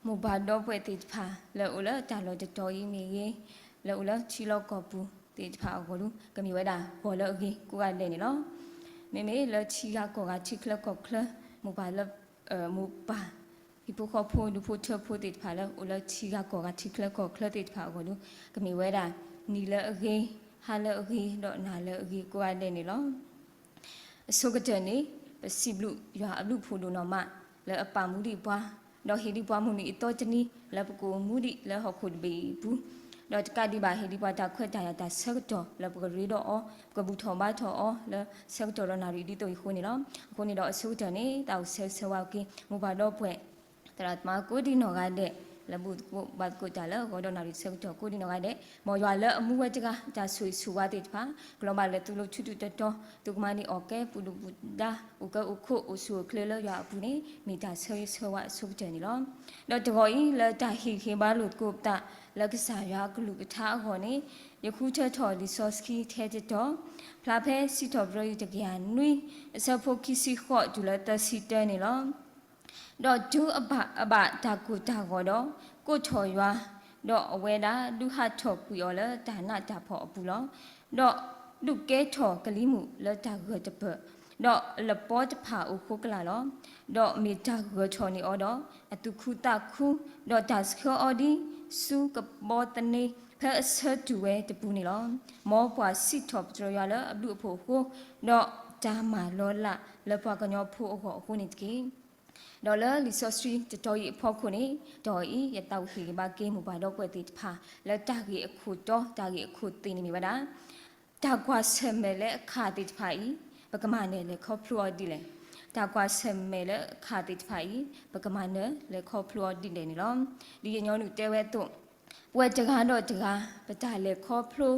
မိၢ်ပၢ်ဒီပုၢ်ဝဲၢ်သ့ၣ်တဖၣ် လၢအိၣ်လၢတၢ်လီၢ်တတီၤအံၤမ့ၢ်ဂ့ၤ, လၢအိၣ်လၢထံလီၢ်ကီၢ်ပူၤသ့ၣ်တဖၣ်အဂီၢ်ဒု ကမ့ၢ်ဝဲဒၣ် ဂီၤလၢအဂ့ၤကိးဂၤဒဲးန့ၣ်လီၤ. မ့မ့ၢ်လၢထံဂၤကီၢ်ဂၤထံချၢကီၢ်ချၢ မိၢ်ပၢ်လၢ မိၢ်ပၢ် ဟံၣ်ဖိဃီဖိ ဒူဖိထၢဖိသ့ၣ်တဖၣ်လၢအိၣ်လၢထံဂၤကီၢ်ဂၤထံချၢကီၢ်ချၢသ့ၣ်တဖၣ်အဂီၢ်ဒု ကမ့ၢ်ဝဲဒၣ် နံၤလၢအဂ့ၤ, ဟါလၢအဂ့ၤ, ဒီးနၤလၢအဂ့ၤကိးဂၤဒဲးန့ၣ်လီၤ. အဆိကတၢၢ်န့ၣ် ပစံးဘျုးယွၤအဘျုးအဖှိၣ်ဒိၣ်နီၢ်မး လၢအပာ်မူဒံးပှၤ, ဒီးဟ့ၣ်ဒံးပှၤမုၢ်နံၤအသီတနံၤ လၢပကအိၣ်မူဒံးလၢဟီၣ်ခိၣ်တဘ့ၣ်အံၤအပူၤ, ဒီးတကးဒံးဘၣ်ဟ့ၣ်ဒံးပှၤတၢ်ခွဲးတၢ်ယာ်တၢ်ဆၢကတီၢ်လၢပကရ့ဒီးအီၤ, ပကဘူၣ်ထီၣ်ဘါထီၣ်အီၤလၢဆၢကတီၢ်ဒီးနၣ်ရံၣ်ဒ်သိးအံၤအဃိန့ၣ်လီၤ. အဃိန့ၣ်ဒီးအဆိကတၢၢ်န့ၣ် သးအိၣ်ဆၢဂ့ၤဆၢဝါက့ၤ မိၢ်ပၢ်ဒီပုၢ်ဝဲၢ် သရၣ်သမါကိးဒံနီၢ်ဂၤဒဲး လၢဘူၣ်သကိးဘါသကိးတၢ်လၢအဂီၢ်ဒီးနၣ်ရံၣ်ဆၢကတီၢ်ကိးဒံနီၢ်ဂၤဒဲး, မ်ယွၤလၢအမူဝဲတဂၤ တၢ်ဆိၣ်ဂ့ၤဆိၣ်ဝါသ့ၣ်တဖၣ် ကလီၤဘၣ်လၢသုလိၤထူးထူးတီၤတီၤ သုကမၤန့ၢ်အီၣ်ကဲ ပူၤဒုၣ်ပူၤဒါ အိၣ်ကဲအိၣ်ခိး အိၣ်ဆူၣ်အိၣ်ချ့လၢယွၤအပူၤန့ၣ် မ့ၢ်တၢ်ဆၢဂ့ၤဆၢဝါအဆိကတၢၢ်န့ၣ်လီၤ. ဒီးတဂီၤအံၤ လၢတၢ်ဟ့ၣ်ဂံၢ်ဟ့ၣ်ဘါလိာ်သကိးပသး လၢကစၢ်ယွၤအကလုၢ်ကထါအဂီၢ်န့ၣ် ယဃုထၢထီၣ်လံာ်စီဆှံထဲတတီၤ ဖျါဖဲစံးထီၣ်ပတြၢၤတကယၤနွံ အဆၢဖိခံဆံဃိးတုၤလၢသၢဆံတၢန့ၣ်လီၤ. ဒီးတုၤအဘၣ်တၢ်ကိၢ်တၢ်ဂီၤဒီး ကိးထီၣ်ယွၤ, ဒီးအဝဲဒၣ်ဒုးဟးထီၣ်ကွံာ်အီၤလၢတၢ်နးတၢ်ဖှီၣ်အပူၤလီၤ. ဒီးဒုးကဲထီၣ်ကလံၤမုၢ်လၢတၢ်ဂၢၢ်တပၢၢ်, ဒီးအလပီတဖၣ်အိၣ်ဃိကလာ်လီၤ. ဒီးမ့ၢ်တၢ်ဂၢၢ်ထီၣ်န့ၢ်အီၤဒီး အသူၣ်ခုသးခု, ဒီးတၢ်ဆှၢအီၤဒ်ဆူကဘီသန့ ဖဲအဆၢတုၤဝဲတပူၤန့ၣ်လီၤ. မ်ပှၤစံးထီၣ်ပတြၢၤယွၤလၢအဘျုးအဖှိၣ်အဃိ, ဒီးတၢ်မၤလီၤလးလၢပှၤကညီဖိအဂီၢ်အဃိန့ၣ်တက့ၢ်. ဒီးလၢလံာ်စီဆှံတတီၤအံၤအဖီခိၣ်န့ၣ် တဂီၤအံၤ ယသးအိၣ်ဟ့ၣ်ဂံၢ်ဘါက့ၤမိၢ်ပၢ်ဒီပုၢ်ဝဲၢ်သ့ၣ်တဖၣ် လၢတၢ်ဂ့ၢ်အခိၣ်တီ တၢ်ဂ့ၢ်အခိၣ်သ့ၣ်န့ၣ်မ့ၢ်ဝဲဒၣ် တၢ်ကွၢ်ဆၢၣ်မဲာ်လၢအခါသ့ၣ်တဖၣ်အံၤ ပကမၤနၢၤလဲၤခီဖျိအီၤဒ်လဲၣ်. တၢ်ကွၢ်ဆၢၣ်မဲာ်လၢအခါသ့ၣ်တဖၣ်အံၤ ပကမၤနၢၤလဲၤခီဖျိအီၤဒ်လဲၣ်န့ၣ်လီၤ. ဒ်ယညီနုၢ်တဲဝဲအသိး ပဝဲတဂၤဒီးတဂၤ ပတၢ်လဲၤခီဖျိ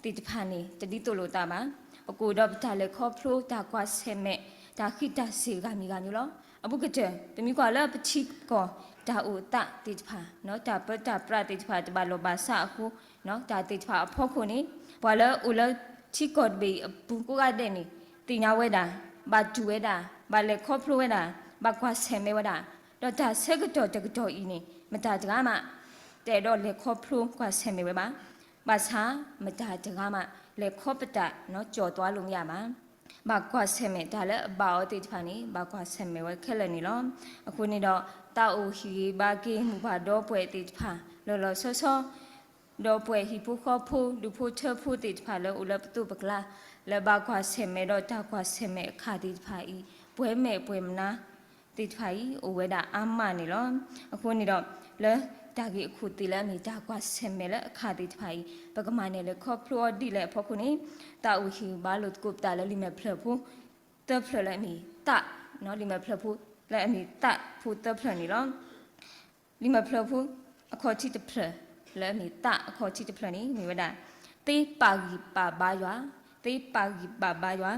သ့ၣ်တဖၣ်န့ၣ် တဒ်သိးလိာ်သးဘၣ်. ပကအိၣ်ဒီးပတၢ်လဲၤခီဖျိ တၢ်ကွၢ်ဆၢၣ်မဲာ် တၢ်ဃံးတၢ်စ့ၢ်ဂၤမံၤဂၤမံၤလီၤ. အဘူးကတၢၢ် ပမ့ၢ်ကွၢ်လၢပထံပကီၢ် တၢ်အိၣ်သးသ့ၣ်တဖၣ် တၢ်ပၢတၢ်ပြးသ့ၣ်တဖၣ် တဘၣ်လိာ်ဘၣ်စးအဃိ တၢ်သ့ၣ်တဖၣ်အဖီခိၣ်န့ၣ် ပှၤလၢအိၣ်လၢထံကီၢ်တဘ့ၣ်အံၤအပူၤကိးဂၤဒဲးန့ၣ် သ့ၣ်ညါဝဲဒၣ်, ဘၣ်တူၢ်ဝဲဒၣ်, ဘၣ်လဲၤခီဖျိဝဲဒၣ်, ဘၣ်ကွၢ်ဆၢၣ်မဲာ်ဝဲဒၣ်, ဒီးတၢ်ဆၢကတီၢ်တကတီၢ်အံၤန့ၣ် မတၤတဂၤမး တအဲၣ်ဒိးလဲၤခီဖျိကွၢ်ဆၢၣ်မဲာ်ဝဲဘၣ်. ဘၣ်ဆၣ် မတၤတဂၤမး လဲၤခီပတာ်နီၢ်ကၠီၣ်သွါလိာ်မ့ၢ်ဧါဘၣ်. ဘၣ်ကွၢ်ဆၢၣ်မဲာ်တၢ်လၢအဘၣ်အီၤသ့ၣ်တဖၣ်န့ၣ် ဘၣ်ကွၢ်ဆၢၣ်မဲာ်ဝဲခဲလၢာ်န့ၣ်လီၤ. အဃိန့ၣ်ဒီး သးအိၣ်ဟ့ၣ်ဂံၢ်ဘါက့ၤမိၢ်ပၢ်ဒီပုၢ်ဝဲၢ်သ့ၣ်တဖၣ် လီၤလီၤဆီဆီ ဒီပုၢ်ဝဲၢ်ဟံၣ်ဖိဃီဖိ ဒူဖိထၢဖိသ့ၣ်တဖၣ်လၢအိၣ်လၢပသိးပကျါ လၢဘၣ်ကွၢ်ဆၢၣ်မဲာ်ဒီးတၢ်ကွၢ်ဆၢၣ်မဲာ်အခါသ့ၣ်တဖၣ်အံၤ ပှဲၤမဲာ်ပှဲၤမနါသ့ၣ်တဖၣ်အံၤ အိၣ်ဝဲဒၣ်အါမးန့ၣ်လီၤ. အဃိန့ၣ်ဒီး လၢတၢ်ဂ့ၢ်အခိၣ်သ့ၣ်လၢအမ့ၢ်တၢ်ကွၢ်ဆၢၣ်မဲာ်လၢအခါသ့ၣ်တဖၣ်အံၤ ပကမၤနၢၤလဲၤခီဖျိအီၤဒ်လဲၣ်အဖီခိၣ်န့ၣ် သးအိၣ်ဟ့ၣ်ဂံၢ်ဘါလိာ်သကိးပသးလၢလံာ်မဲာ်ဖျၢၣ်ဖိ သၢဖျၢၣ်လၢအမ့ၢ်သး, လံာ်မဲာ်ဖျၢၣ်ဖိလၢအမ့ၢ်သးဖိသၢဖျၢၣ်န့ၣ်လီၤ. လံာ်မဲာ်ဖျၢၣ်ဖိ အခီၣ်ထံးတဖျၢၣ် လၢအမ့ၢ်သးအခီၣ်ထံးတဖျၢၣ်န့ၣ် မ့ၢ်ဝဲဒၣ် သ့ပာ်ဂံၢ်ပာ်ဘါယွၤ, သ့ပာ်ဂံၢ်ပာ်ဘါယွၤ,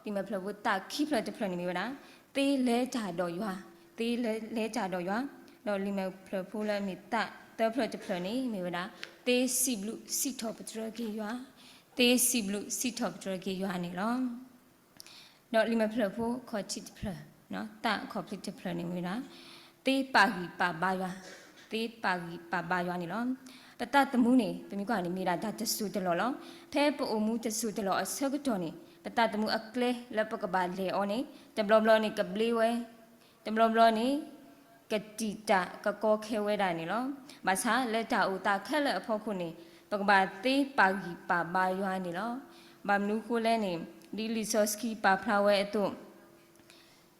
ဒီးလံာ်မဲာ်ဖျၢၣ်ဖိသးခံဖျၢၣ်တဖျၢၣ်န့ၣ်မ့ၢ်ဝဲဒၣ် သ့လဲၤတၢ်ဒီးယွၤ, သ့လဲၤတၢ်ဒီးယွၤ, ဒီးလံာ်မဲာ်ဖျၢၣ်ဖိလၢအမ့ၢ်သးသၢဖျၢၣ်တဖျၢၣ်န့ၣ် မ့ၢ်ဝဲဒၣ် သ့စံးဘျုးစံးထီၣ်ပတြၢၤက့ၤယွၤ, သ့စံးဘျုးစံးထီၣ်ပတြၢၤက့ၤယွၤန့ၣ်လီၤ. ဒီးလံာ်မဲာ်ဖျၢၣ်ဖိအခီၣ်ထံးတဖျၢၣ်, သးအခီၣ်ထံးတဖျၢၣ်န့ၣ်မ့ၢ်ဝဲဒၣ် သ့ပာ်ဂံၢ်ပာ်ဘါယွၤ, သ့ပာ်ဂံၢ်ပာ်ဘါယွၤန့ၣ်လီၤ. ပသးသမူန့ၣ် ပမ့ၢ်ကွၢ်န့ၣ် မ့ၢ်ဒၣ်တၢ်တစိၢ်တလီၢ်လီၤ. ဖဲပအိၣ်မူတစိၢ်တလီၢ်အဆၢကတီၢ်န့ၣ် ပသးသမူအကျဲလၢပကဘၣ်လဲၤအီၤန့ၣ် တဘျီဘျီန့ၣ်ကဘျ့ဝဲ, တဘျီဘျီန့ၣ် ကတံာ်တာ်ကကီခဲဝဲဒၣ်န့ၣ်လီၤ. ဘၣ်ဆၣ်လၢတၢ်အိၣ်သးခဲလၢာ်အဖီခိၣ်န့ၣ် ပကဘၣ်သ့ပာ်ဂံၢ်ပာ်ဘါယွၤန့ၣ်လီၤ. ဘၣ်မနုၤဃိလဲၣ်န့ၣ် ဒ်လံာ်စီဆှံပာ်ဖျါဝဲအသိး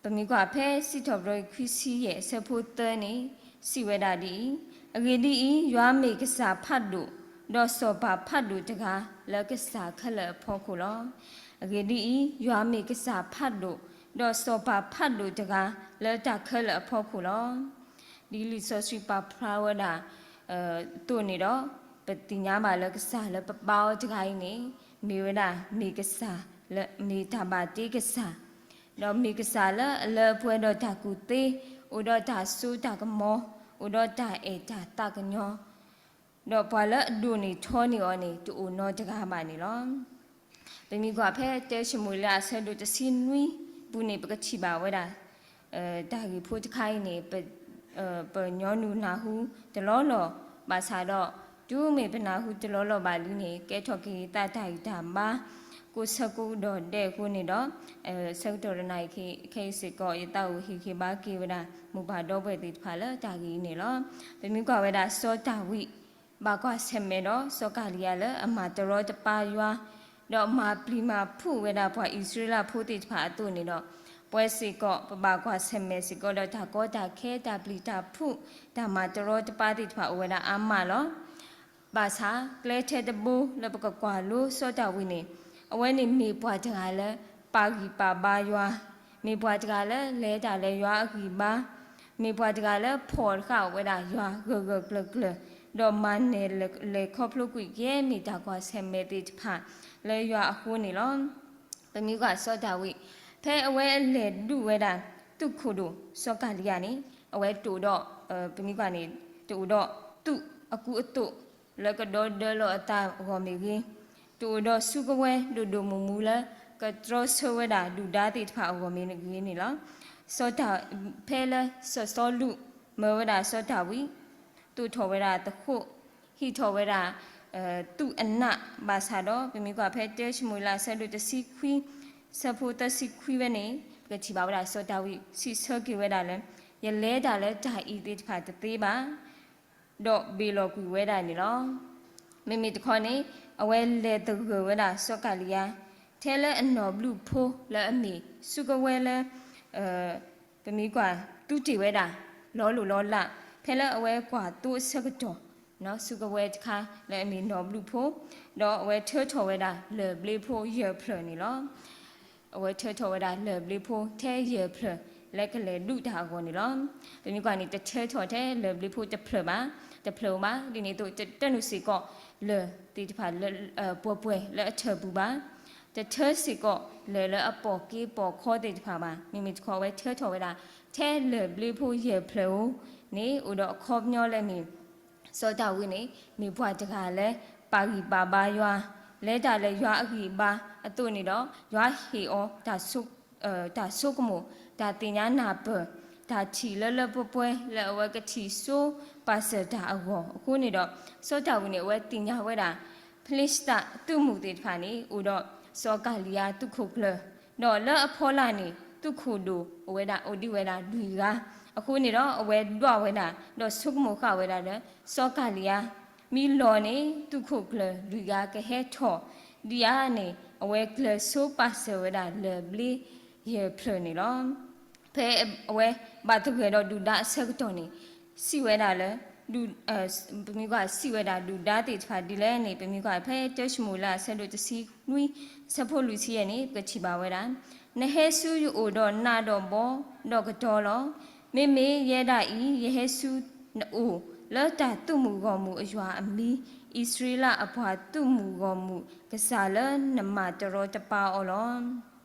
ပမ့ၢ်ကွၢ်ဖဲစံးထီၣ်ပတြၢၤခွံဆံယဲၢ်အဆၢဖိသၢန့ၣ် စံးဝဲဒၣ်ဒ်အံၤ, အဂ့ၢ်ဒ်အံၤ, ယွၤမ့ၢ်ကစၢ်ဖးဒိၣ်, ဒီးစီၤပၤဖးဒိၣ်တဂၤလၢကစၢ်ခဲလၢာ်အဖီခိၣ်လီၤ. အဂ့ၢ်ဒ်အံၤ, ယွၤမ့ၢ်ကစၢ်ဖးဒိၣ်, ဒီးစီၤပၤဖးဒိၣ်တဂၤလၢတၢ်ခဲလၢာ်အဖီခိၣ်လီၤ. ဒ်လံာ်စီဆှံပာ်ဖျါဝဲဒၣ် အသိးန့ၣ်ဒီး ပသ့ၣ်ညါဘၣ်လၢကစၢ်လၢပဘါအီၤတဂၤအံၤန့ၣ် မ့ၢ်ဝဲဒၣ် မ့ၢ်ကစၢ်လၢ မ့ၢ်တၢ်ဘၣ်တ့ကစၢ်, ဒီးမ့ၢ်ကစၢ်လၢအလၢအပှဲၤဒီးတၢ်ကူၣ်သ့, အိၣ်ဒီးတၢ်စိတၢ်ကမီၤ, အိၣ်ဒီးတၢ်အဲၣ်တၢ်သးကညီၤ, ဒီးပှၤလၢအဒိၣ်န့ၢ်ထီန့ၢ်အီၤန့ၣ် တအိၣ်နီတဂၤဘၣ်န့ၣ်လီၤ. ပမ့ၢ်ကွၢ်ဖဲတၢၡမူၤအ့လးအဆၢဒိၣ်တဆံနွံပူၤန့ၣ် ပကထံၣ်ဘၣ်ဝဲဒၣ် တၢ်ဂ့ၢ်ဖိတခါအံၤန့ၣ် ပ ပညီနုၢ်နၢ်ဟူတလီလီၢ်, ဘၣ်ဆၣ်ဒီး တုၤမ့ၢ်ပနၢ်ဟူတလီလီၢ်ဘၣ်လံန့ၣ် ကဲထီၣ်က့ၤသးတၢ်ဂံၢ်တၢ်ဘါ ကိးဆၢကိးဒီးဒဲးအဃိန့ၣ်ဒီး ဆၢကတီၢ်တနံၤအံၤခဲအံၤစ့ၢ်ကီး ယသးအိၣ်ဟ့ၣ်ဂံၢ်ဘါက့ၤဝဲဒၣ် မိၢ်ပၢ်ဒီပုၢ်ဝဲၢ်သ့ၣ်တဖၣ်လၢတၢ်ဂ့ၢ်အံၤန့ၣ်လီၤ. ပမ့ၢ်ကွၢ်ဝဲဒၣ်စီၤဒၤဝံး ဘၣ်ကွၢ်ဆၢၣ်မဲာ်ဒီးစီၤကၤလံယၤလၢအမၤတရီတပါယွၤ ဒီးမၤပျံၤမၤဖုးဝဲဒၣ်ပှၤအံၣ်စရ့လးဖိသ့ၣ်တဖၣ်အသိးန့ၣ်ဒီး ပဝဲစ့ၢ်ကီး ပဘၣ်ကွၢ်ဆၢၣ်မဲာ်စ့ၢ်ကီးဒီးတၢ်ကီတၢ်ခဲ တၢ်ပျံၤတၢ်ဖုး တၢ်မၤတရီတပါသ့ၣ်တဖၣ်အိၣ်ဝဲဒၣ်အါမးလီၤ. ဘၣ်ဆၣ် ကျဲထဲတဘိလၢပကကွၢ်လိစီၤဒၤဝံးန့ၣ် အဝဲန့ၣ်မ့ၢ်ပှၤတဂၤလၢ ပာ်ဂံၢ်ပာ်ဘါယွၤ, မ့ၢ်ပှၤတဂၤလၢလဲၤတၢ်လၢယွၤအဂံၢ်ဘါ, မ့ၢ်ပှၤတဂၤလၢဖီၣ်တဃာ်ဝဲဒၣ်ယွၤဂၢၢ်ဂၢၢ်ကျၢၤကျၢၤ, ဒီးမၤနၢၤလဲၤခီဖျိကွံာ်ကဲမ့ၢ်တၢ်ကွၢ်ဆၢၣ်မဲာ်သ့ၣ်တဖၣ်လၢယွၤအဃိန့ၣ်လီၤ. ပမ့ၢ်ကွၢ်စီၤဒၤဝံး ဖဲအဝဲလဲၤဒုးဝဲဒၣ် သုးခိၣ်ဒိၣ်စီၤကၤလံယၤန့ၣ် အဝဲတအိၣ်ဒီး ပမ့ၢ်ကွၢ်န့ၣ် တအိၣ်ဒီးသုးအကူအသိး လၢကဒီဒၢလီၤအသးအဂီၢ်မ့ၢ်ဂ့ၤ, တအိၣ်ဒီးစုကဝဲၤဒိၣ်ဒိၣ်မုၢ်မုၢ်လၢ ကတြီဆၢဝဲဒၣ်ဒုၣ်ဒါသ့ၣ်တဖၣ်အဂီၢ်မ့ၢ်ဂ့ၤန့ၣ်လီၤ. စီၤဒၤ ဖဲလၢစီၤစီလူး မၢဝဲဒၣ်စီၤဒၤဝံး သိးထီၣ်ဝဲဒၣ်သဃိး, ဟံးထီၣ်ဝဲဒၣ် သုးအနး ဘၣ်ဆၣ်ဒီး ပမ့ၢ်ကွၢ်ဖဲတၢၡမူၤအ့လးအဆၢဒိၣ်တဆံခွံ ဆၢဖိသၢဆံခွံဝဲန့ၣ် ပကထံၣ်ဘၣ်ဝဲဒၣ်စီၤဒၤဝံး စံးဆၢက့ၤဝဲဒၣ်လၢ ယလဲၤတၢ်လၢတၢ်အံၤသ့ၣ်တဖၣ်တသ့ဘၣ် ဒီးဘ့ၣ်လီၤကွံာ်ဝဲဒၣ်န့ၣ်လီၤ. မ့မ့ၢ်တခီန့ၣ် အဝဲလဲၤသဂၢၢ်ဝဲဒၣ်စီၤကၤလံယၤ ထဲလၢအနီၢ်ဘျုးဖိလၢအမ့ၢ်စုကဝဲၤလၢ ပမ့ၢ်ကွၢ်သူတ့ၢ်ဝဲဒၣ် လီၤလိၢ်လီၤလး ဖဲလၢအဝဲကွၢ်သိအဆၢကတီၢ် စုကဝဲၤတခါလၢအမ့ၢ်နီၢ်ဘျုးဖိ ဒီးအဝဲထၢထီၣ်ဝဲဒၣ်လၢၢ်ဘျ့ဖိယဲၢ်ဖျၢၣ်န့ၣ်လီၤ. အဝဲထၢထီၣ်ဝဲဒၣ်လၢၢ်ဘျ့ဖိထဲယဲၢ်ဖျၢၣ်လၢကလဲၤဒုးတၢ်အဂီၢ်န့ၣ်လီၤ. ပမ့ၢ်ကွၢ်န့ၣ် တထၢထီၣ်ထဲလၢၢ်ဘျ့ဖိတဖျၢၣ်ဘၣ်, တဖျၢၣ်ဘၣ်, ဒ်န့ၣ်အသိး တတၢနုာ်စ့ၢ်ကီးလၢၢ်သ့ၣ်တဖၣ်လၢ ပှဲၤပှဲၤလၢအထၢၣ်ပူၤဘၣ်, တထၢစ့ၢ်ကီးလၢၢ်လၢအပိာ်က့ၤပိာ်ခီသ့ၣ်တဖၣ်ဘၣ်. မ့မ့ၢ်တခီအဝဲထၢထီၣ်ဝဲဒၣ် ထဲလၢၢ်ဘျ့ဖိယဲၢ်ဖျၢၣ်ဧိၤန့ၣ် အိၣ်ဒီးအခီပညီလၢမ့ၢ် စီၤဒၤဝံးန့ၣ် မ့ၢ်ပှၤတဂၤလၢ ပာ်ဂံၢ်ပာ်ဘါယွၤ, လဲၤတၢ်လၢယွၤအဂံၢ်အဘါအသိးန့ၣ်ဒီး ယွၤဟ့ၣ်အီၤ တၢ်ဆိကမိၣ်, တၢ်သ့ၣ်ညါနၢ်ပၢၢ်, တၢ်ထံၣ်လၢလၢပှဲၤပှဲၤလၢအဝဲကထံၣ်စိပာ်စၢၤတၢ်အဂီၢ်အဃိန့ၣ်ဒီး စီၤဒၤဝံးန့ၣ် အဝဲသ့ၣ်ညါဝဲဒၣ် ဖလ့ၡသးသုးမုၢ်သ့ၣ်တဖၣ်န့ၣ် အိၣ်ဒီးစီၤကၤလံယၤသုးခိၣ်ကျၢၢ်, ဒီးလၢအဖီလာ်န့ၣ် သုးခိၣ်ဒိၣ်အိၣ်ဝဲဒၣ် အိၣ်ဒံးဝဲဒၣ်လွံၢ်ဂၤ, အဃိန့ၣ်ဒီး အဝဲဒွးဝဲဒၣ် ဒီးဆိကမိၣ်ဃာ်ဝဲဒၣ်လၢ စီၤကၤလံယၤ မ့ၢ်လီၤန့ၣ် သုးခိၣ်ကျၢၢ်လွံၢ်ဂၤကဟဲထီၣ်, ဒ်အံၤန့ၣ် အဝဲကျၢၢ်စိပာ်စၢၤဝဲဒၣ်လၢၢ်ဘျ့ယဲၢ်ဖျၢၣ်န့ၣ်လီၤ. ဖဲအဝဲဘၣ်သဂၢၢ်ဒီးဒုၣ်ဒါအဆၢကတီၢ်န့ၣ် စံးဝဲဒၣ်လၢ ပမ့ၢ်ကွၢ်စံးဝဲဒၣ်ဒုၣ်ဒါသ့ၣ်တဖၣ်ဒ်လဲၣ်န့ၣ် ပမ့ၢ်ကွၢ်ဖဲတၢၡမူၤအ့လးအဆၢဒိၣ်တဆံနွံ အဆၢဖိလွံၢ်ဆံယဲၢ်န့ၣ် ပကထံၣ်ဘၣ်ဝဲဒၣ်, နဟဲဆူယအိၣ်ဒီးနးဒီးဘီဒီးကတီၤလီၤ. မ့မ့ၢ်ယဲဒၣ်အံၤ ယဟဲဆူနအိၣ် လၢတၢ်သုးမုၢ်ဂီၢ်မုၢ်အယွၤအမံၤ, အံၣ်စရ့လးအပှၤသုးမုၢ်ဂီၢ်မုၢ် ကစၢ်လၢနမၤတရီတပါအီၤလီၤ.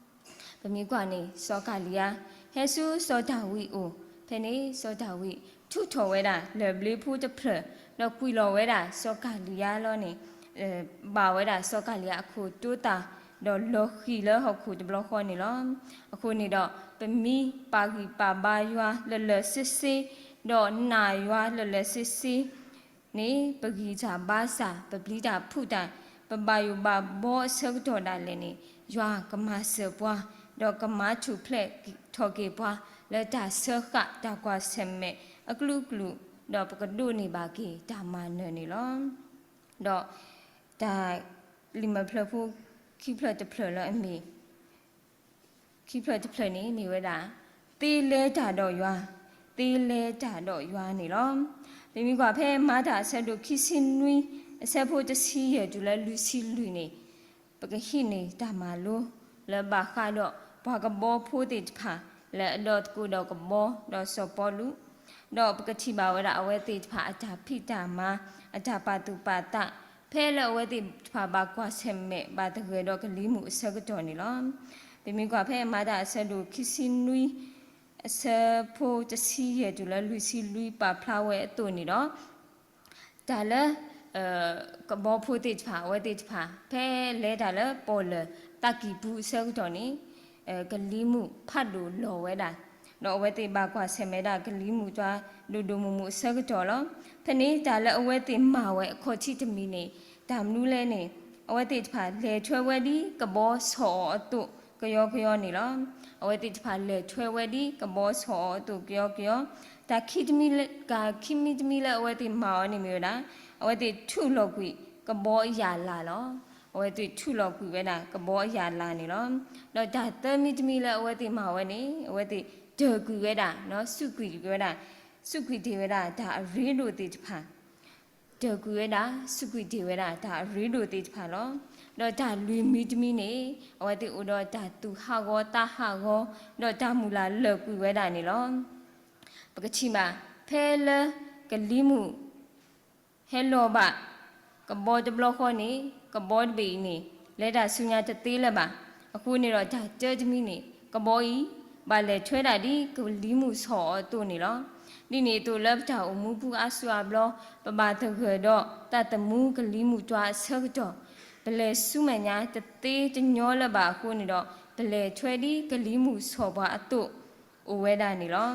ပမ့ၢ်ကွၢ်န့ၣ် စီၤကၤလံယၤ ဟဲဆူစီၤဒၤဝံးအအိၣ်, ဖဲန့ၣ်စီၤဒၤဝံး ထုးထီၣ်ဝဲဒၣ်လၢၢ်ဘျ့ဖိတဖျၢၣ်, ဒီးကွံာ်လီၤဝဲဒၣ်စီၤကၤလံယၤလီၤန့ၣ် ဘၣ်ဝဲဒၣ်စီၤကၤလံယၤအခိၣ်တိသၣ်, ဒီးလီၤဃံၤလၢဟီၣ်ခိၣ်တဘျီဃီန့ၣ်လီၤ. အဃိန့ၣ်ဒီး ပမ့ၢ်ပာ်ဂံၢ်ပာ်ဘါယွၤလၢလၢာ်ဆ့ဆ့, ဒီးနာ်ယွၤလၢလၢာ်ဆ့ဆ့ န့ၣ် ပဂံၢ်တၢ်ဘါစၢ် ပပျံၤတၢ်ဖုးတၢ် ပဘၣ်ယိၣ်ဘၣ်ဘီအဆၢကတီၢ်ဒၣ်လဲာ်န့ၣ် ယွၤကမၤစၢၤပှၤ ဒီးကမၤထူၣ်ဖျဲးထီၣ်က့ၤပှၤ လၢတၢ်စၢဃာ်တၢ်ကွၢ်ဆၢၣ်မဲာ်အကလုာ်ကလုာ် ဒီးပကဒိးန့ၢ်ဘၣ်က့ၤတၢ်မၤနၢၤန့ၣ်လီၤ. ဒီးတၢ်လံာ်မဲာ်ဖျၢၣ်ဖိခံဖျၢၣ်တဖျၢၣ်လၢအမ့ၢ် ခံဖျၢၣ်တဖျၢၣ်န့ၣ်မ့ၢ်ဝဲဒၣ် သ့လဲၤတၢ်ဒီးယွၤ, သ့လဲၤတၢ်ဒီးယွၤန့ၣ်လီၤ. ပမ့ၢ်ကွၢ်ဖဲမၤတၢ်အဆၢဒိၣ်ခံဆံနွံ အဆၢဖိတဆံယဲၢ်တုၤလၢလွံၢ်ဆံလွံၢ်န့ၣ် ပကဟံးန့ၢ်တၢ်မၤလိ လၢဘၣ်ဃးဒီးပှၤကဘီဖိသ့ၣ်တဖၣ် လၢအဒီသကိးဒီးကဘီဒီးစီၤပီလူး, ဒီးပကထံၣ်ဘၣ်ဝဲဒၣ်အဝဲသ့ၣ်တဖၣ်အတၢ်ဖံးတၢ်မၤ အတၢ်ပာ်သူၣ်ပာ်သး ဖဲလၢအဝဲသ့ၣ်တဖၣ်ဘၣ်ကွၢ်ဆၢၣ်မဲာ်ဘၣ်သဂၢၢ်ဒီးကလံၤမုၢ်အဆၢကတီၢ်န့ၣ်လီၤ. ပမ့ၢ်ကွၢ်ဖဲမၤတၢ်အဆၢဒိၣ်ခံဆံနွံ အဆၢဖိတဆံယဲၢ်တုၤလၢလွံၢ်ဆံလွံၢ်ပာ်ဖျါဝဲအသိးန့ၣ်ဒီး တၢ်လၢ ကဘီဖိသ့ၣ်တဖၣ် အဝဲသ့ၣ်တဖၣ် ဖဲလဲၤတၢ်လၢပီၣ်လဲၣ်သးကံၢ်ပူၤအဆၢကတီၢ်န့ၣ် ကလံၤမုၢ်ဖးဒိၣ်လီၤဝဲဒၣ် ဒီးအဝဲသ့ၣ်ဘၣ်ကွၢ်ဆၢၣ်မဲာ်ဒၣ်ကလံၤမုၢ်တွၤ ဒိၣ်ဒိၣ်မုၢ်မုၢ်အဆၢကတီၢ်လီၤ. ဖဲန့ၣ်တၢ်လၢအဝဲသ့ၣ်မၤဝဲအခီၣ်ထံးတမံၤန့ၣ် တၢ်မနုၤလဲၣ်န့ၣ် အဝဲသ့ၣ်တဖၣ်လဲၤထွဲဝဲဒ်ကဘီဆီၣ်အီၤအသိးကယီကယီန့ၣ်လီၤ. အဝဲသ့ၣ်တဖၣ်လဲၤထွဲဝဲဒ်ကဘီဆီၣ်အီၤအသိးကယီကယီ, တၢ်ခံတမံၤလၢ တၢ်ခံမံၤတမံၤလၢအဝဲသ့ၣ်မၤအီၤန့ၣ်မ့ၢ်ဝဲဒၣ် အဝဲသ့ၣ်ထုးလီၤကွံာ်ကဘီအယၣ်လၣ်လီၤ. အဝဲသ့ၣ်ထုးလီၤကွံာ်ဝဲဒၣ်ကဘီအယၣ်လၣ်န့ၣ်လီၤ. ဒီးတၢ်သၢမံၤတမံၤလၢအဝဲသ့ၣ်မၤဝဲန့ၣ် အဝဲသ့ၣ်တၢၢ်ကွံာ်ဝဲဒၣ် စူးကွံာ်ဝဲဒၣ်, စူးကွံာ်တ့ၢ်ဝဲဒၣ်တၢ်အရ့ဒိၣ်သ့ၣ်တဖၣ် တၢၢ်ကွံာ်ဝဲဒၣ် စူးကွံာ်တ့ၢ်ဝဲဒၣ်တၢ်အရ့ဒိၣ်သ့ၣ်တဖၣ်လီၤ. ဒီးတၢ်လွံၢ်မံၤတမံၤန့ၣ် အဝဲသ့ၣ်အိၣ်ဒီးတၢ်သူၣ်ဟးဂီၤသးဟးဂီၤ ဒီးတၢ်မုၢ်လၢ်လၢာ်ကွံာ်ဝဲဒၣ်န့ၣ်လီၤ. ပကထံၣ်ဘၣ် ဖဲလၢကလံၤမုၢ် ဟဲလီၤဘၣ်ကဘီတဘျီဃီန့ၣ် ကဘီတဘ့ၣ်အံၤန့ၣ် လဲၤတၢ်ဆူညါတသ့လၢၤဘၣ်. အဃိန့ၣ်ဒီးတၢ်တၢတမံၤန့ၣ် ကဘီအံၤ ဘၣ်လဲၤထွဲဒၣ်ဒ်ကလံၤမုၢ်ဆီၣ်အီၤအသိးန့ၣ်လီၤ. ဒ်န့ၣ်အသိးလၢပတၢ်အိၣ်မူပူၤအါစုအါဘျီ ပဘၣ်သဂၢၢ်ဒီးသးသမူကလံၤမုၢ်တွၤအဆၢကတီၢ် ပလဲၤဆူမဲာ်ညါတသ့တညီလၢၤဘၣ်အဃိန့ၣ်ဒီး ပလဲၤထွဲဒ်ကလံၤမုၢ်ဆီၣ်ပှၤအသိး အိၣ်ဝဲဒၣ်န့ၣ်လီၤ.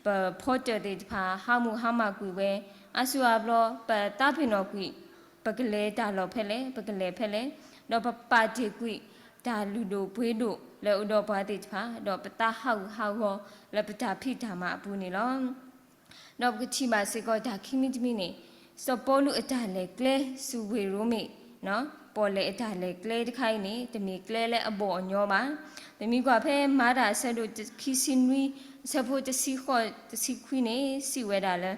ပဖီတၢၣ်သ့ၣ်တဖၣ် ဟးမုၢ်ဟါမၢ်ကွံာ်ဝဲ အါစုအါဘျီ ပသးပ့ၤနီၣ်ကွံာ် ပကလဲၤတၢ်လီၢ်ဖဲလဲၣ် ပကလဲၤဖဲလဲၣ်, ဒီးပပာ်တ့ၢ်ကွံာ် တၢ်လုၢ်ဒိၣ်ပှ့ၤဒိၣ်လၢအိၣ်ဒီးပှၤသ့ၣ်တဖၣ် ဒီးပသးဟးဂူာ်ဟးဂီၤလၢပတၢ်ဖံးတၢ်မၤအပူၤန့ၣ်လီၤ. ဒီးပကထံၣ်ဘၣ်စ့ၢ်ကီးတၢ်ခံမံၤတမံၤန့ၣ် စီၤပီလူးအတၢ်လဲၤကျဲဆူဝ့ၢ်ရိမ့ၤ, ပီၣ်လဲၣ်အတၢ်လဲၤကျဲတခါအံၤန့ၣ် တမ့ၢ်ကျဲလၢအဘီၣ်အညီဘၣ်. ပမ့ၢ်ကွၢ်ဖဲမၤတၢ်အဆၢဒိၣ်ခံဆံနွံ အဆၢဖိတဆံဃိးတဆံခွံန့ၣ် စံးဝဲဒၣ်လၢ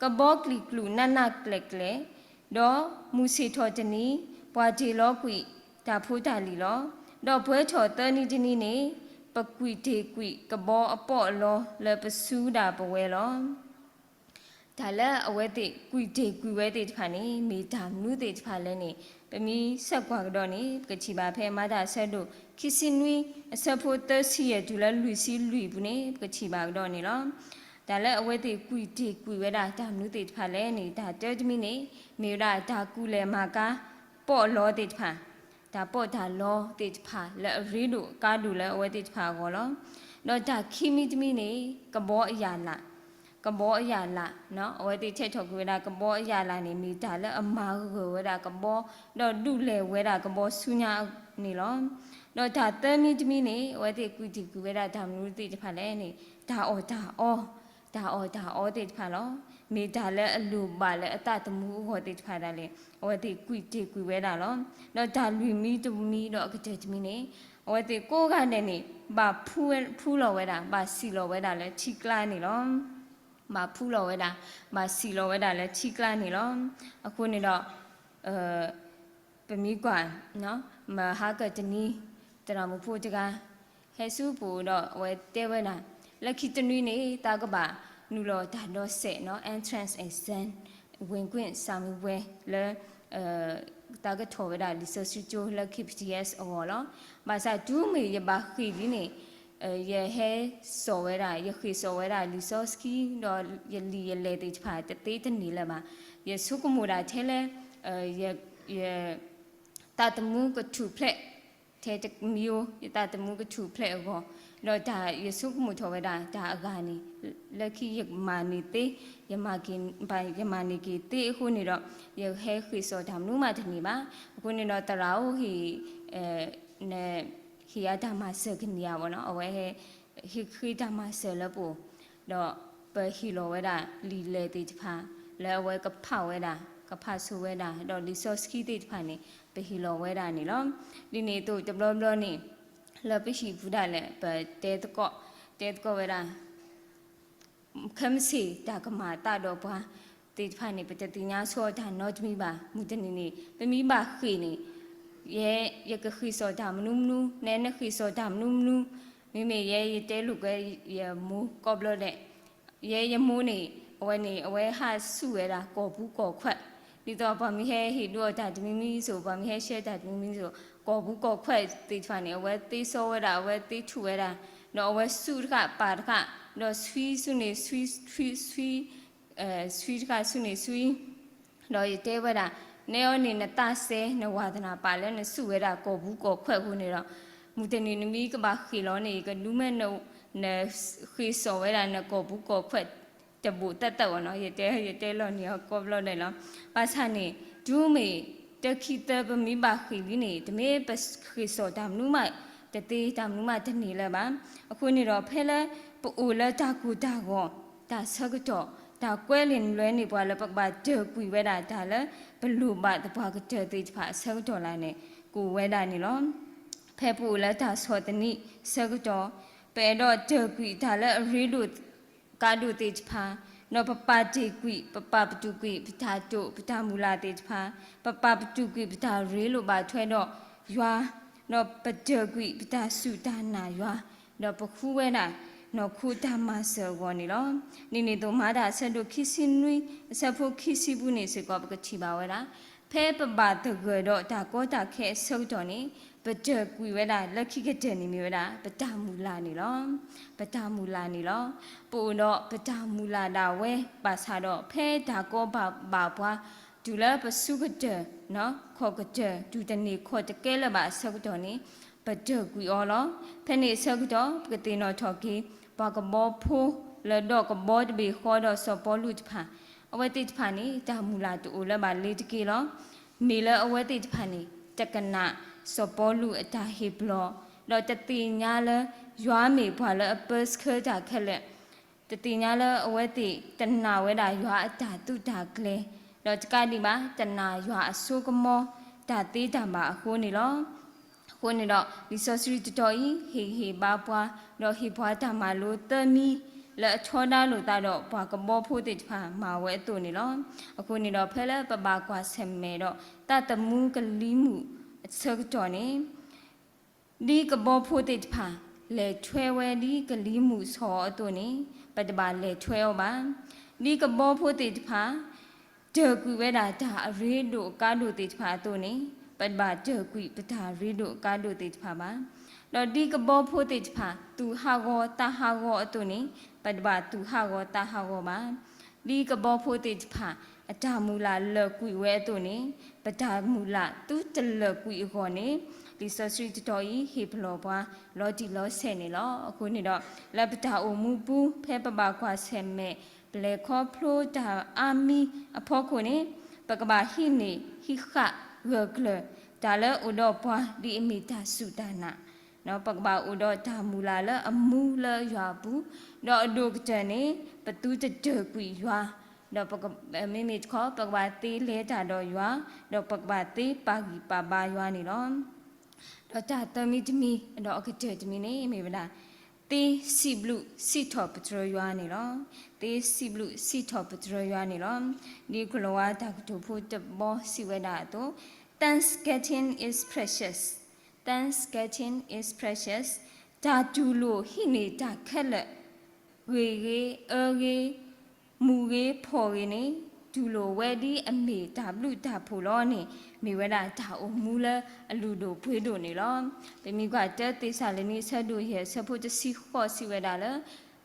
ကဘီကျံၣ်ကျူၣ်နးနးကျဲၣ်ကျဲၣ် ဒီးမုၢ်ဆ့ၣ်ထီၣ်တနံၤ ပှၤတ့ၢ်လီၤကွံာ်တၢ်ဖိတၢ်လံၤလီၤ. ဒီးပှဲၤထီၣ်သၢနံၤတနံၤန့ၣ် ပကွံာ်တ့ၢ်ကွံာ်ကဘီအပီၣ်အလီလၢပစူဒၣ်ပဝဲလီၤ. တၢ်လၢအဝဲသ့ၣ်ကွံာ်တ့ၢ်ကွံာ်ဝဲသ့ၣ်တဖၣ်န့ၣ် မ့ၢ်တၢ်မနုၤသ့ၣ်တဖၣ်လဲၣ်န့ၣ် ပမ့ၢ်ဆဲးကွၢ်ကဒီးန့ၣ် ပကထံၣ်ဘၣ်ဖဲမၤတၢ်အဆၢဒိၣ်ခံဆံနွံ အဆၢဖိသၢဆံယဲၢ်တုၤလၢလွံၢ်ဆံလွံၢ်အပူၤန့ၣ် ပကထံၣ်ဘၣ်ကဒီးန့ၣ်လီၤ. တၢ်လၢအဝဲသ့ၣ်ကွံာ်တ့ၢ်ကွံာ်ဝဲဒၣ်တၢ်မနုၤသ့ၣ်တဖၣ်လဲၣ်န့ၣ် တၢ်တၢတမံၤန့ၣ် မ့ၢ်ဝဲဒၣ်တၢ်ကူၣ်လဲၤမၤကါပီၣ်အလီသ့ၣ်တဖၣ် တၢ်ပီၣ်တၢ်လီသ့ၣ်တဖၣ်လၢအရ့ဒိၣ်ကါဒိၣ်လၢအဝဲသ့ၣ်တဖၣ်အဂီၢ်လီၤ. ဒီးတၢ်ခံမံၤတမံၤန့ၣ် ကဘီအယၣ်လၣ်, ကဘီအယၣ်လၣ်, အဝဲသ့ၣ်ထဲးထီၣ်ကွံာ်ဝဲဒၣ်ကဘီအယၣ်လၣ်န့ၣ် မ့ၢ်တၢ်လၢအမၤဂၢၢ်ဝဲဒၣ်ကဘီ ဒီးဒူၣ်လဲၢ်ဝဲဒၣ်ကဘီဆူညါန့ၣ်လီၤ. ဒီးတၢ်သၢမံၤတမံၤန့ၣ် အဝဲသ့ၣ်ကွံာ်တ့ၢ်ကွံာ်ဝဲဒၣ်တၢ်မနုၤသ့ၣ်တဖၣ်လဲၣ်န့ၣ် တၢ်အီၣ်တၢ်အီ တၢ်အီၣ်တၢ်အီသ့ၣ်တဖၣ်လီၤ. မ့ၢ်တၢ်လၢအလိၣ်ဘၣ်လၢအသးသမူအဂီၢ်သ့ၣ်တဖၣ်ဒၣ်လဲာ် အဝဲသ့ၣ်ကွံာ်တ့ၢ်ကွံာ်ဝဲဒၣ်လီၤ. ဒီးတၢ်လွံၢ်မံၤတမံၤဒီးအကတၢၢ်တမံၤန့ၣ် အဝဲသ့ၣ်ကိးဂၤဒဲးန့ၣ် ဘၣ်ဖှူလီၤဝဲဒၣ် ဘၣ်စံၣ်လီၤဝဲဒၣ်လၢထံကျါန့ၣ်လီၤ. ဘၣ်ဖှူလီၤဝဲဒၣ် ဘၣ်စံၣ်လီၤဝဲဒၣ်လၢထံကျါန့ၣ်လီၤ. အဃိန့ၣ်ဒီး ပမ့ၢ်ကွၢ် မဟါကတနံၤ သရၣ်မုၣ်ဖိတဂၤ ဟဲဆူပအိၣ်ဒီးအဝဲတဲဝဲဒၣ် လၢခံတနွံန့ၣ် သးကဘၣ်နုာ်လီၤတၢ်ဒိးစဲး entrance exam ဝင်ခွင့်စာမေးပွဲ လၢ သးကထီၣ်ဝဲဒၣ်လံာ်စီဆှံကၠိလၢ K B T S အဂီၢ်လီၤ. ဘၣ်ဆၣ်တုၤမ့ၢ်ယဘၣ်ဃ့ၢ်လံန့ၣ် ယဟဲစိာ်ဝဲဒၣ် ယဃ့ၢ်စိာ်ဝဲဒၣ်လံာ်စီဆှံ ဒီးယလံာ်ယလဲၢ်သ့ၣ်တဖၣ်တသ့တန့ၢ်လၢၤဘၣ်. ယဆိကမိၣ်ဒၣ်ထဲလၢ ယ ယသးသမူကထူၣ်ဖျဲး ထဲတမံၤဧိၤ ယသးသမူကထူၣ်ဖျဲးအဂီၢ်, ဒီးတၢ်ယဆိကမိၣ်ထီၣ်ဝဲဒၣ်တၢ်အဂၤန့ၣ် လၢခံယမၤန့ၢ်သ့ ယမၤက့ၤ ယမၤန့ၢ်က့ၤသ့အဃိန့ၣ်ဒီး ယဟဲဃ့ၢ်စိာ်တၢ်မနုၤမးတန့ၢ်ဘၣ်. အဃိန့ၣ်ဒီးသရၣ်အိၣ်ဟ့ၣ် ဟ့ၣ်ယၤတၢ်မၤစၢၤကန့ၢ်ဧါဘၣ်နီၤ, အဝဲဟဲ ဟ့ၣ်ဃ့တၢ်မၤစၢၤလၢပအိၣ်, ဒီးပဟ့ၣ်လီၤဝဲဒၣ်လံာ်လဲၢ်သ့ၣ်တဖၣ် လၢအဝဲကဖးဝဲဒၣ် ကဖးဆိဝဲဒၣ် ဒီးလံာ်စီဆှံသ့ၣ်တဖၣ်န့ၣ် ပဟ့ၣ်လီၤဝဲဒၣ်န့ၣ်လီၤ. ဒ်န့ၣ်အသိးတဘျီဘျီန့ၣ် လၢပဟံၣ်ပူၤဒၣ်လဲာ် ပတဲသကိး တဲသကိးဝဲဒၣ် ခဲမုၢ်ဆ့ၣ်တၢ်ကမၤအသးဒီးပှၤသ့ၣ်တဖၣ်န့ၣ် ပတသ့ၣ်ညါဆိတၢ်နီတမံၤဘၣ်. မုၢ်တနံၤန့ၣ် ပမ့ၢ်ဘၣ်ဃ့ၢ်န့ၣ် ယဲ ယကဃ့ၢ်စိာ်တၢ်မနုၤမနုၤ နဲနဃ့ၢ်စိာ်တၢ်မနုၤမနုၤ, မ့မ့ၢ်ယဲ ယတဲလိာ်ကွဲယမိၢ်ကိးဘျီဒဲး, ယဲယမိၢ်န့ၣ် အဝဲန့ၣ် အဝဲဟးဆူၣ်ဝဲဒၣ်ကီၢ်ပူၤကီၢ်ခွဲး, ဒ်သိးပှၤမ့ၢ်ဟဲဟ့ၣ်ဒုးအီၤတၢ်တမံၤမံၤစိၤ ပှၤမ့ၢ်ဟဲရှဲတၢ်တမံၤမံၤစိၤ ကီၢ်ပူၤကီၢ်ခွဲးသ့ၣ်တဖၣ်န့ၣ် အဝဲသ့စီဝဲဒၣ် အဝဲသ့ထူၣ်ဝဲဒၣ်, ဒီးအဝဲဆူၣ်တဃၣ်ပာ်တဃၣ်, ဒီးဆွံဆူၣ်န့ၣ်ဆွံ ဆွံ ဆွံ ဆွံတဃၣ်ဆူၣ်န့ၣ်ဆွံ, ဒီးယတဲဝဲဒၣ် နဲအီၤန့ၣ်နသးစဲ နဝါသနာပာ်လၢနဆူၣ်ဝဲဒၣ်ကီၢ်ပူၤကီၢ်ခွဲးအဃိန့ၣ်ဒီး မုၢ်တနံၤနမ့ၢ်ကဘၣ်ဃ့ၢ်လီၤန့ၣ် ယကဒုးမဲန နဃ့စိာ်ဝဲဒၣ်နကိာ်ပူၤကိာ်ခွဲးတဘိးသၢသၢအီၤနီၤ, ယတဲ ယတဲလီၤန့ၣ်အကီဘျီဒဲးလီၤ. ဘၣ်ဆၣ်န့ၣ် တုၤမ့ၢ်တခံသၢ ပမ့ၢ်ဘၣ်ဃ့ၢ်လံန့ၣ် တမ့ၢ်ပဃ့စိာ်တၢ်မနုၤမးတသ့ တၢ်မနုၤမးတန့ၢ်လၢၤဘၣ်. အဃိန့ၣ်ဒီး ဖဲလၢပအိၣ်လၢတၢ်ကိၢ်တၢ်ဂီၤ, တၢ်ဆၢကတီၢ်, တၢ်ကွဲးလံာ်လဲၢ်န့ၢ်ပှၤလၢပကဘၣ်တၢၢ်ကွံာ်ဝဲဒၣ်တၢ်လၢ ပလိၣ်ဘၣ်သပှၢ်ကတၢၢ်သ့ၣ်တဖၣ်အဆၢကတီၢ်လၢ်န့ၣ် ကအိၣ်ဝဲဒၣ်န့ၣ်လီၤ. ဖဲပအိၣ်လၢတၢ်ဆီၣ်သနံးဆၢကတီၢ်, ပအဲၣ်ဒိးတၢၢ်ကွံာ်တၢ်လၢအရ့ဒိၣ်ကါဒိၣ်သ့ၣ်တဖၣ်, ဒီးပပာ်တ့ၢ်ကွံာ် ပပာ်ပတုာ်ကွံာ် ပတၢ်တိာ် ပတၢ်မုၢ်လၢ်သ့ၣ်တဖၣ်, ပပာ်ပတုာ်ကွံာ်ပတၢ်ရ့လိာ်ဘၣ်ထွဲဒီးယွၤ, ဒီးပတၢၢ်ကွံာ်ပတၢ်စူၢ်တၢ်နာ်ယွၤ, ဒီးပဃုဝဲဒၣ်နီၢ်ခိတၢ်မၤစၢၤအဂီၢ်န့ၣ်လီၤ. ဒ်န့ၣ်အသိး မၤတၢ်အဆၢဒိၣ်ခံဆံနွံ အဆၢဖိခံဆံပူၤန့ၣ်စ့ၢ်ကီး ပကထံၣ်ဘၣ်ဝဲဒၣ် ဖဲပဘၣ်သဂၢၢ်ဒီးတၢ်ကီတၢ်ခဲအဆၢကတီၢ်န့ၣ် ပတၢၢ်ကွံာ်ဝဲဒၣ်လၢခံကတၢၢ်န့ၣ်မ့ၢ်ဝဲဒၣ် ပတၢ်မုၢ်လၢ်န့ၣ်လီၤ. ပတၢ်မုၢ်လၢ်န့ၣ်လီၤ. ပအိၣ်ဒီးပတၢ်မုၢ်လၢ်ဒၣ်ဝဲဘၣ်ဆၣ်ဒီး ဖဲတၢ်ကီဘၣ်ဘၣ်ပှၤ တုၤလၢပစုကတၢၢ် ခီၣ်ကတၢၢ် တုၤတန့ၢ်ခီၣ်တကဲလၢၤဘၣ်အဆၢကတီၢ်န့ၣ် ပတၢၢ်ကွံာ်အီၤလီၤ. ဖဲန့ၣ်အဆၢကတီၢ် ပကသ့ၣ်နီၣ်ထီၣ်က့ၤ ပှၤကဘီဖိလၢဒီးကဘီတဘ့ၣ်ဃီဒီးစီၤပီလူးတဖၣ်, အဝဲသ့ၣ်တဖၣ်န့ၣ် တၢ်မုၢ်လၢ်တအိၣ်လၢၤဘၣ်လ့ၤတက့ၢ်လီၤ. မ့ၢ်လၢအဝဲသ့ၣ်တဖၣ်န့ၣ် တကနၣ်စီၤပီလူးအတၢ်ဟ့ၣ်ပလီၢ်, ဒီးတသ့ၣ်ညါလၢ ယွၤမ့ၢ်ပှၤလၢအပၢဆှၢတၢ်ခဲလၢာ်, တသ့ၣ်ညါလၢအဝဲသ့ၣ်တနာ်ဝဲဒၣ်ယွၤအတၢ်သုးတၢ်ကျဲၤ, ဒီးတကးဒံးဘၣ် တနာ်ယွၤအစိကမီၤ တၢ်သ့တၢ်ဘၣ်အဃိန့ၣ်လီၤ. အဃိန့ၣ်ဒီး လံာ်စီဆှံတတီၤအံၤ ဟ့ၣ်ဂံၢ်ဟ့ၣ်ဘါပှၤ, ဒီးဟ့ၣ်ပှၤတၢ်မၤလိသၢမံၤ လၢအထီဒါလိာ်သးဒီးပှၤကဘီဖိသ့ၣ်တဖၣ်မၤဝဲအသိးန့ၣ်လီၤ. အဃိန့ၣ်ဒီး ဖဲလၢပဘၣ်ကွၢ်ဆၢၣ်မဲာ်ဒီး သးသမူကလံၤမုၢ်အဆၢကတီၢ်န့ၣ် ဒ်ကဘီဖိသ့ၣ်တဖၣ် လဲၤထွဲဝဲဒ်ကလံၤမုၢ်ဆီၣ်အီၤအသိးန့ၣ် ပတဘၣ်လဲၤထွဲအီၤဘၣ်. ဒ်ကဘီဖိသ့ၣ်တဖၣ် တၢၢ်ကွံာ်ဝဲဒၣ်တၢ်အရ့ဒိၣ်အကါဒိၣ်သ့ၣ်တဖၣ်အသိးန့ၣ် ပတဘၣ်တၢၢ်ကွံာ်ပတၢ်ရ့ဒိၣ်အကါဒိၣ်သ့ၣ်တဖၣ်ဘၣ်. ဒီးဒ်ကဘီဖိသ့ၣ်တဖၣ် သူၣ်ဟးဂီၤသးဟးဂီၤအသိးန့ၣ် ပတဘၣ်သူၣ်ဟးဂီၤသးဟးဂီၤဘၣ်. ဒ်ကဘီဖိသ့ၣ်တဖၣ် အတၢ်မုၢ်လၢ်လၢာ်ကွံာ်ဝဲအသိးန့ၣ် ပတၢ်မုၢ်လၢ်သုတလၢာ်ကွံာ်အဂီၢ်န့ၣ် လံာ်စီဆှံတတီၤအံၤ ဟ့ၣ်ပလီၢ်ပှၤလီၤတံၢ်လီၤဆဲးန့ၣ်လီၤ. အဃိန့ၣ်ဒီး လၢပတၢ်အိၣ်မူပူၤ ဖဲပဘၣ်ကွၢ်ဆၢၣ်မဲာ် ပလဲၤခီဖျိတၢ်အါမံၤအဖီခိၣ်န့ၣ် ပကဘၣ်ဟံးန့ၢ်ဟံးဃာ်ဂၢၢ်ကျၢၤ တၢ်လၢအိၣ်ဒီးပှၤဒ်အမ့ၢ်တၢ်စူၢ်တၢ်နာ် ပကဘၣ်အိၣ်ဒီးတၢ်မုၢ်လၢ်လၢအမူလၢယွၤအပူၤ, ဒီးအဒိၣ်ကတၢၢ်န့ၣ် ပသုတတၢၢ်ကွံာ်ယွၤ, ဒီးမ့မ့ၢ်တခီ ပကဘၣ်သ့လဲၤတၢ်ဒီးယွၤ, ဒီးပကဘၣ်သ့ပာ်ဂံၢ်ပာ်ဘါယွၤန့ၣ်လီၤ. ဒီးတၢ်သၢမံၤတမံၤ ဒီးအကတၢၢ်တမံၤန့ၣ် မ့ၢ်ဝဲဒၣ် သ့စံးဘျုးစံးထီၣ်ပတြၢၤယွၤန့ၣ်လီၤ. သ့စံးဘျုးစံးထီၣ်ပတြၢၤယွၤန့ၣ်လီၤ. ဒ်ကလီၤဝါတၢ်ကတိၤဖိတဘီစံးဝဲဒၣ်အသိး, Thanksgiving is precious, Thanksgiving is precious, တၢ်တူၢ်လိာ်ဟံးန့ၢ်တၢ်ခဲလၢာ် ဂ့ၤဂ့ၤ အၢဂ့ၤ မုာ်ဂ့ၤဖှီၣ်ဂ့ၤန့ၣ် တူၢ်လိာ်ဝဲဒ်အမ့ၢ်တၢ်ဘျုးတၢ်ဖှိၣ်လီၤန့ၣ် မ့ၢ်ဝဲဒၣ်တၢ်အိၣ်မူလၢအလုၢ်ဒိၣ်ပှ့ၤဒိၣ်န့ၣ်လီၤ. ပမ့ၢ်ကွၢ်တၢသ့းစၤလနံ အဆၢဒိၣ်ယဲၢ် အဆၢဖိတဆံဃိးစံးဝဲဒၣ်လၢ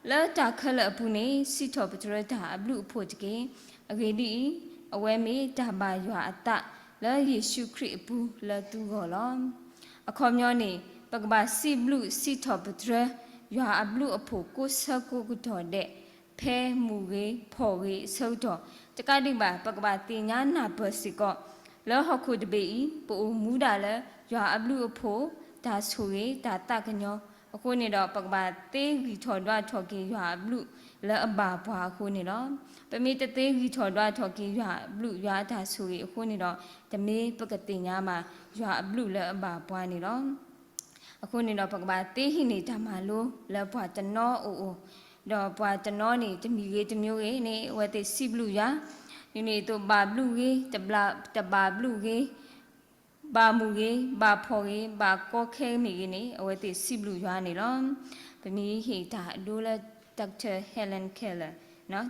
လၢတၢ်ခဲလၢာ်အပူၤန့ၣ် စံးထီၣ်ပတြၢၤတၢ်အဘျုးအဖှိၣ်တက့ၢ်. အဂ့ၢ်ဒ်အံၤ, အဝဲမ့ၢ်တၢ်ဘၣ်ယွၤအသး လၢယ့ၣ်ၡူးခရံာ်အပူၤလၢသုဂီၢ်လီၤ. အခီပညီန့ၣ် ပကဘၣ်စံးဘျုးစံးထီၣ်ပတြၢၤ ယွၤအဘျုးအဖှိၣ်ကိးဆၢကိးကတီၢ်ဒဲး ဖဲမုာ်ဂ့ၤဖှီၣ်ဂ့ၤအဆၢကတီၢ်, တကးဒံးဘၣ် ပကဘၣ်သ့ၣ်ညါနၢ်ပၢၢ်စ့ၢ်ကီး လၢဟီၣ်ခိၣ်တဘ့ၣ်အံၤ ပအိၣ်မူဒၣ်လၢ ယွၤအဘျုးအဖှိၣ်, တၢ်ဆိၣ်ဂ့ၤ, တၢ်သးကညီၤ, အဃိန့ၣ်ဒီး ပကဘၣ်သ့ဂံၢ်ထီၣ်ဒွးထီၣ်က့ၤယွၤအဘျုးလၢအဘၣ်ပှၤအဃိန့ၣ်လီၤ. ပမ့ၢ်တသ့ဂံၢ်ထီၣ်ဒွးထီၣ်က့ၤယွၤအဘျုးယွၤအတၢ်ဆိၣ်ဂ့ၤအဃိန့ၣ်ဒီး တမ့ၢ်ပကသ့ၣ်ညါဘၣ် ယွၤအဘျုးလၢအဘၣ်ပှၤန့ၣ်လီၤ. အဃိန့ၣ်ဒီး ပကဘၣ်သ့ဟံးန့ၢ်တၢ်မၤလိလၢပှၤတနီၤအအိၣ်, ဒီးပှၤတနီၤန့ၣ် တမံၤဂ့ၤတမံၤဂ့ၤန့ၣ် အဝဲသ့ၣ်စံးဘျုးယွၤ, ဒ်န့ၣ်အသိးဘၣ်ဘျုးဂ့ၤ, တဘျုး, တဘၣ်ဘျုးဂ့ၤ, ဘၣ်မုာ်ဂ့ၤ, ဘၣ်ဖှီၣ်ဂ့ၤ, ဘၣ်ကီခဲမ့ၢ်ဂ့ၤန့ၣ် အဝဲသ့ၣ်စံးဘျုးယွၤန့ၣ်လီၤ. ပမ့ၢ်ဟ့ၣ်တၢ်အဒိလၢ Doctor Helen Keller,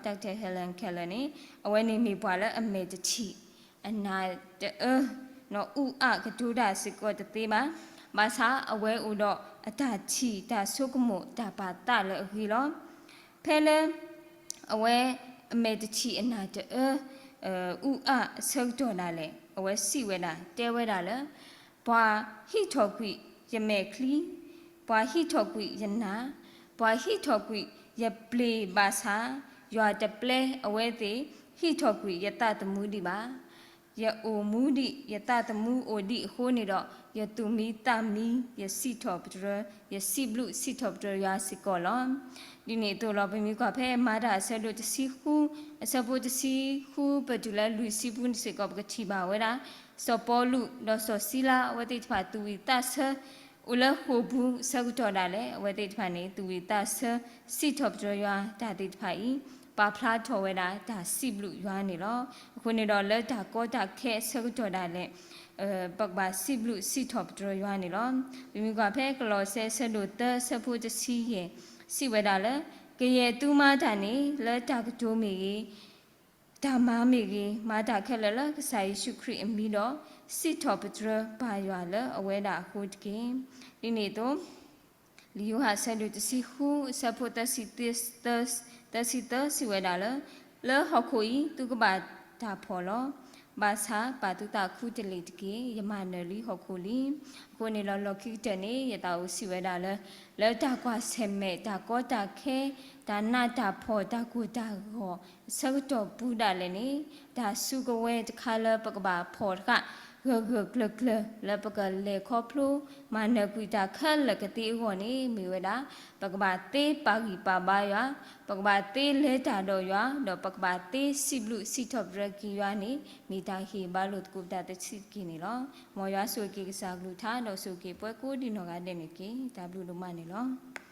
Doctor Helen Keller န့ၣ် အဝဲန့ၣ်မ့ၢ်ပှၤလၢအမဲာ်တထံၣ် အနၢ်တအၢ, အူအၣ်ကတိၤတၢ်စ့ၢ်ကီးတသ့ဘၣ်. ဘၣ်ဆၣ်အဝဲအိၣ်ဒီးအတၢ်ထံၣ်တၢ်ဆိကမိၣ်တၢ်ပာ်သးလၢအဂ့ၤလီၤ. ဖဲလၢ အဝဲအမဲာ်တထံၣ်အနၢ်တအၢ အူအၣ်အဆၢကတီၢ်ဒၣ်လဲာ် အဝဲစံးဝဲဒၣ် တဲဝဲဒၣ်လၢ ပှၤဟံးထီၣ်ကွံာ်ယမဲာ်ချံ, ပှၤဟံးထီၣ်ကွံာ်ယနၢ်, ပှၤဟံးထီၣ်ကွံာ်ယပျ့ၤဘၣ်ဆၣ်, ယွၤတပျဲအဝဲသ့ၣ်ဟံးထီၣ်ကွံာ်ယသးသမူဒံးဘၣ်. ယအိၣ်မူဒံး, ယသးသမူအိၣ်ဒံးအဃိန့ၣ်ဒီး, ယသူၣ်မံသးမံ, ယစံးထီၣ်ပတြၢၤ, ယစံးဘျုးစံးထီၣ်ပတြၢၤယွၤစ့ၢ်ကီးလီၤ. ဒ်န့ၣ်အသိးလီၤ. ပမ့ၢ်ကွၢ်ဖဲမၤတၢ်အဆၢဒိၣ်တဆံဃု, အဆၢဖိတဆံဃု ပတုၤလၢလွံၢ်ဆံပူၤန့ၣ်စ့ၢ်ကီး ပကထံၣ်ဘၣ်ဝဲဒၣ် စီၤပီလူးဒီးစီၤစံလၤ အဝဲသ့ၣ်တဖၣ်သူၣ်ဝံၣ်သးဆၢ အိၣ်လၢဃိာ်ပူၤအဆၢကတီၢ်ဒၣ်လဲာ် အဝဲသ့ၣ်တဖၣ်န့ၣ် သူၣ်ဝံၣ်သးဆၢ စံးထီၣ်ပတြၢၤယွၤတၢ်သ့ၣ်တဖၣ်အံၤ ပာ်ဖျါထီၣ်ဝဲဒၣ်တၢ်စံးဘျုးယွၤန့ၣ်လီၤ. အဃိန့ၣ်ဒီးလၢတၢ်ကီတၢ်ခဲအဆၢကတီၢ်ဒၣ်လဲာ် ပကဘၣ်စံးဘျုးစံးထီၣ်ပတြၢၤယွၤန့ၣ်လီၤ. ပမ့ၢ်ကွၢ်ဖဲကလီးစဲအဆၢဒိၣ်သၢအဆၢဖိတဆံယဲၢ် စံးဝဲဒၣ်လၢ ကယဲၢ်သုမၤတၢ်န့ၣ် လၢတၢ်ကတိၤမ့ၢ်ဂ့ၤ, တၢ်မၤမ့ၢ်ဂ့ၤ, မၤတၢ်ခဲလၢာ်လၢကစၢ်ယ့ၣ်ၡူးခရံာ်အမံၤဒီး စံးထီၣ်ပတြၢၤပၢ်ယွၤလၢအဝဲဒၣ်အဃိတက့ၢ်. ဒ်န့ၣ်အသိး လံာ်ယိၤဟၣ်အဆၢဒိၣ်တဆံဃုအဆၢဖိသၢဆံသၢ စံးဝဲဒၣ်လၢ လၢဟီၣ်ခိၣ်အံၤသုကဘၣ်တၢ်ဖှီၣ်လီၤ. ဘၣ်ဆၣ်ပာ်သုသးခူတလ့ၢ်တက့ၢ်. ယမၤနၢၤလံဟီၣ်ခိၣ်လံ. အဃိန့ၣ်လီၤ လီၢ်ခံကတၢၢ်န့ၣ် ယသးအိၣ်စံးဝဲဒၣ်လၢ လၢတၢ်ကွၢ်ဆၢၣ်မဲာ် တၢ်ကီတၢ်ခဲ တၢ်နးတၢ်ဖှီၣ် တၢ်ကိၢ်တၢ်ဂီၤ အဆၢကတီၢ်ပူၤဒၣ်လဲာ်န့ၣ် တၢ်စုကဝဲၤတခါလၢပကဘၣ်ဖှီၣ်တဃၣ် ဂၢၢ်ဂၢၢ်ကျၢၤကျၢၤ လၢပကလဲၤခီဖျိ မၤနၢၤကွံာ်တၢ်ခဲလၢာ်ကသ့အဂီၢ်န့ၣ် မ့ၢ်ဝဲဒၣ် ပကဘၣ်သ့ပာ်ဂံၢ်ပာ်ဘါယွၤ, ပကဘၣ်သ့လဲၤတၢ်ဒီးယွၤ, ဒီးပကဘၣ်သ့စံးဘျုးစံးထီၣ်ပတြၢၤက့ၤယွၤန့ၣ် မ့ၢ်တၢ်ဟ့ၣ်ဘါလိာ်သကိးပသးတဆံးတက့ၢ်န့ၣ်လီၤ. မ်ယွၤဆိၣ်ဂ့ၤက့ၤကစၢ်အကလုၢ်ကထါ ဒီးဆိၣ်ဂ့ၤက့ၤပှၤကိးဒံနီၢ်ဂၤဒဲးန့ၣ်တက့ၢ်. တၢ်ဘျုးဒိၣ်မးန့ၣ်လီၤ.